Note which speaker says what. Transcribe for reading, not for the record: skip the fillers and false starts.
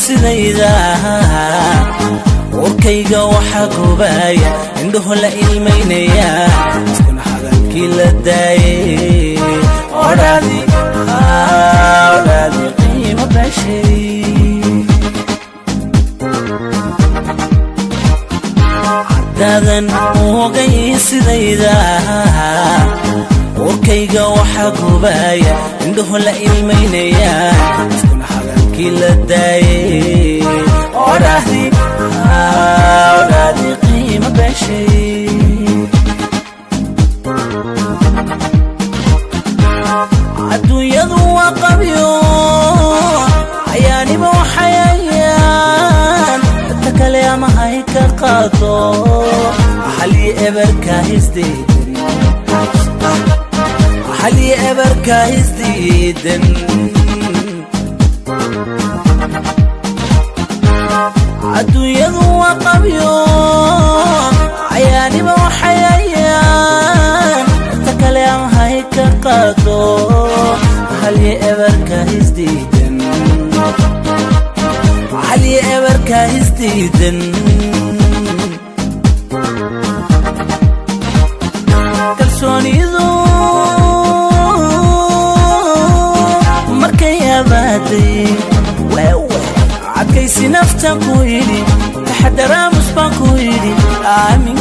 Speaker 1: Sidayda warkayga waxaa gubaya, indhuhu la ilmaynaya, iskuna hadalkii la daayay. Odhaadi, odhaadi qiimo bashay. Haddaadan ogay sidayda, warkayga waxaa gubaya, indhuhu la ilmaynaya, iskuna hadalkii la daayay. Odhaahdi, odhaadi qiimo bashay. Adduunyadu waa qabyo, cayaaniba waxayayaan dadka kale ama hay ka qaado. Xaliyo eberka hisdiidan, xaliyo eberka hisdiidan. Adduunyadu waa qabyo, cayaaniba waxayayaan dadka kale ama hay ka qaado. Xaliyo eberka hisdiidan, xaliyo eberka hisdiidan. Kalsoonidu markay abaaday, wewe cadkaysi naftan ku yidhi, taxadaraamus baan ku yidhi, aamin.